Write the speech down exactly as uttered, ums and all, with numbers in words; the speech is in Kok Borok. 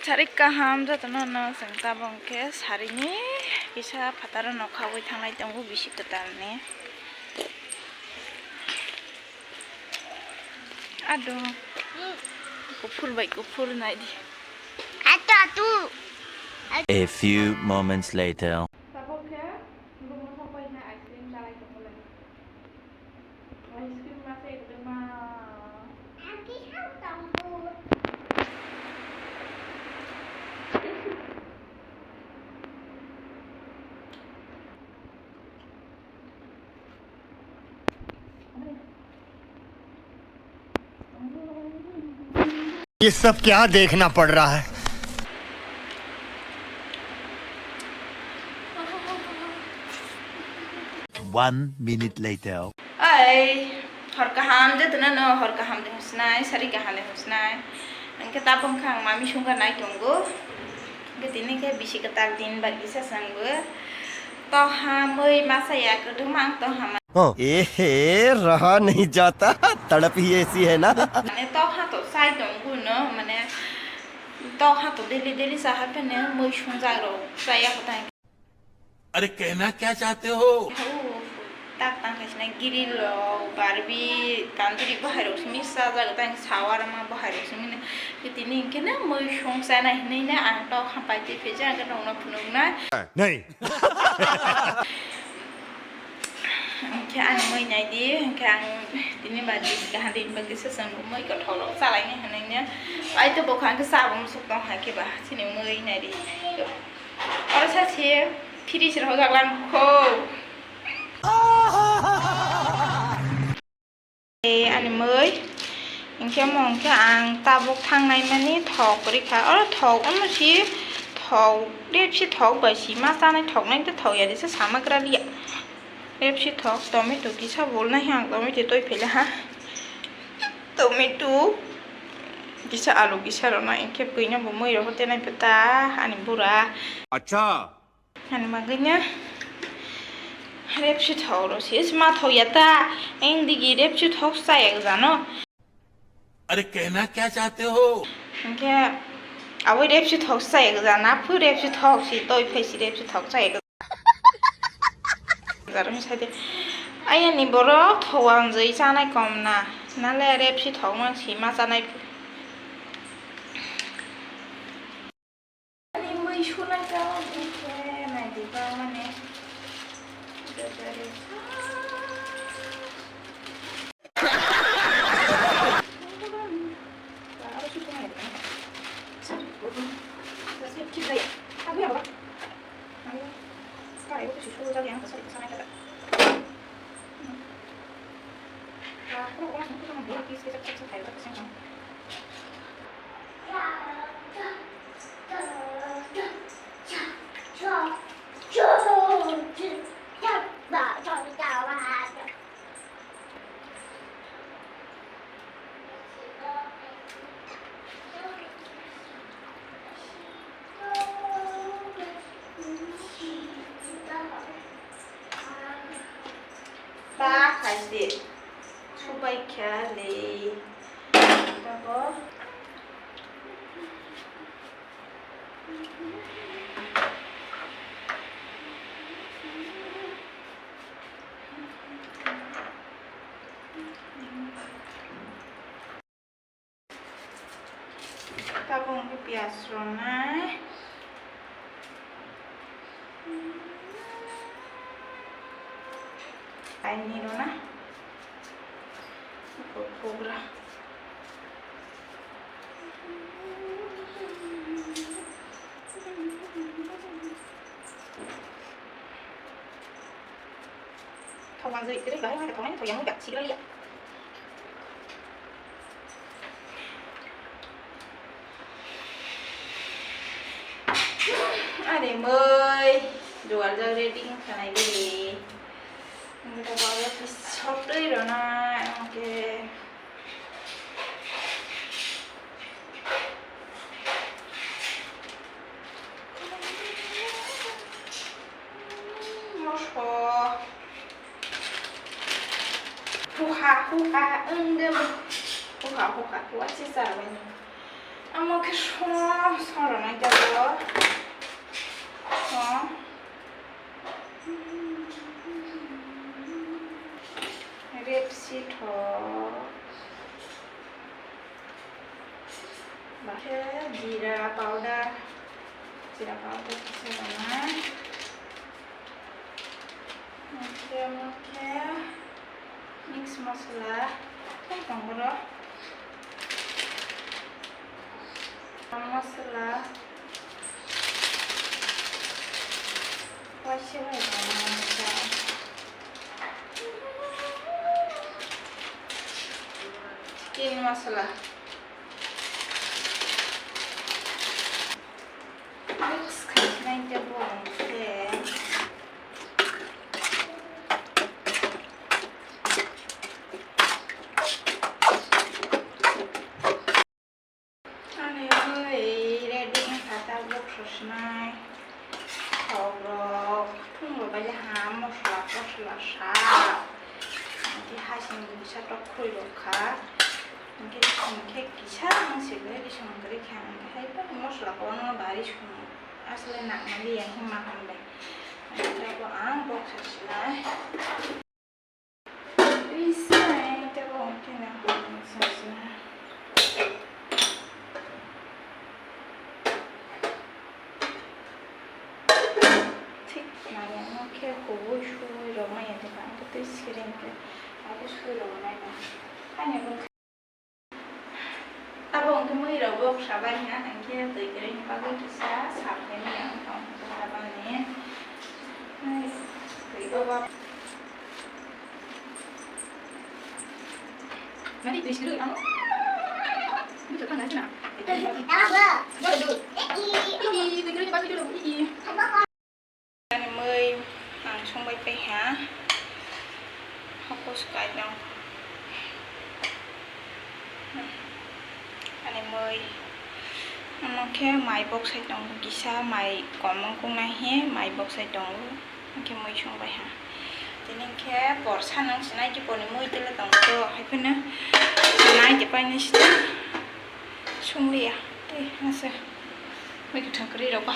Sari kaham jotono no chwng tabok khe sarini kisa phataro nokha wi thanglai tongo bisi kwtalni. Ado kuphur bai kuphur naidi. Atu atu. A few moments later. Tabok khe bo mosok bai na ice cream chalai tongo lai. Ice cream ma se ekdom ma. ये सब क्या देखना पड़ रहा है? One minute later. Ai, hor kaham, jotono no hor kaham de hosnai, sari kaham de hosnai. Hwnkhe tabok kha ang mami songkha nai tongo. Hwnkhe tini khe bisi kwtal din bai kisa chwngbo. Toha mui masa ya kwdwma ang toha ma. Oh. Ehe, raha nahi jata, tadap hi aisi hai na. Mane toha to sai tongo no, mane toha to daily daily sa ha phene mui songjak rok chaya kwtai. अरे कहना क्या चाहते हो? Hau, tak tang khaisina giri rok, Barbie, tanduri bahai rok simi sajak tang shawarma bahai rok simi ne. Tini hwnkhe na mui song chana hinui na ang tok hampai twi phejak ang nokno phunuk na. Nahi. Hwnkhe ani mui nai di, hwnkhe ang tini ba dis kaha din ba kisa chwng mui kothok rok chalai ni hinui na. Ai to bokha hwnkhe cha bo musuk tong hai khe ba chini mui nai di. Oro sa se fridge rok jak lang kho. E, ani mui. Hwnkhe mo hwnkhe ang tabuk thangnai mani thok rikha. Oro thok wngma si thok, repsi thok bai si ma chanai thok nai tei thok ya disa sama gra liya. Repsi thok, tomato kisa bol nai ang tomato toi phela ha. Tomato kisa alu kisa rwna hwnkhe bwino bo mui rok tenai peta ani bura. Acha. Ani bagwino repsi thok rw si ma thok ya ta, eng digi repsi thok chaya jano. अरे कहना क्या चाहते हो? Hwnkhe aboi repsi thok chaya jana phu repsi thok si toi phai si repsi thok chaya. Jarang sai de. Ayani borok thowangjwi chanai kom na. Nale repsi thok mang si ma chanai. Ani mui sunai ka, mui khe nai di ba mane. Ta khai de. Subai kha le. Tabok. Tabuk hwnkhe piyaj rwnai. Kainwi rwna. Buphukra. Thok manjwi kwrwi bahai wngkha thok nai thok yang wngkha sikla liya. Ani mui dual jak ready wngkha nai bini. Wngkha baba khe sotwi rwna wngkhe. Moso. Huha, huha, wngde mo. Huha, huha, huha, se sa bai ni. Amo khe song, song rwnai tabuk. Song. Rapeseed thok. Bakhe jeera powder. Jeera powder kisa rwnai. Oke, oke. Mix masala. Tei tong boro. Garam masala. Waisa bai garam masala. Chicken masala. Mix khainai tei bo hwnkhe ani ui ready wngkha ta boksa swnai. Thokrok thumrok bai ha mosla tosla sa. Hwnkhe hasing kisa tok khwi rwkha. Hwnkhe bising khe kisa wng sibui bising kwrwi kha. Hwnkhe hai bai mosla kono bari song aswk nangmani ya hima hambai. Hwnkhe abo ang boksa swnai. Tei swnai tei bo hwnkhe na boksa swnai. Thik maya no khe huwi suwi rok maya de ba, ang tei siring khe abo suwi rok nai ba. Ani bo abo hwnkhe mui rok boksa bai ha, hwnkhe twi kwrwi ni bagwi kisa sal khe maya wng tong kha bani. Twi o ba. Mani twi sirwi ang. Muchuk kha na sina. Dole du. Ii, twi kwrwi ni bagwi dole, ii. Ani mui ang songbai pai ha. Hokos kai dong. Ani mui. Omo khe mai boksai tongo kisa, mai kom wngkuk nai he mai boksai tongo. Hwnkhe mui songbai ha. Tini khe borsa nang sinai khe boni mui tele tongkho hai phano nai de painai sita. Sungliya tei asa mui kwthang kwrwi rok ba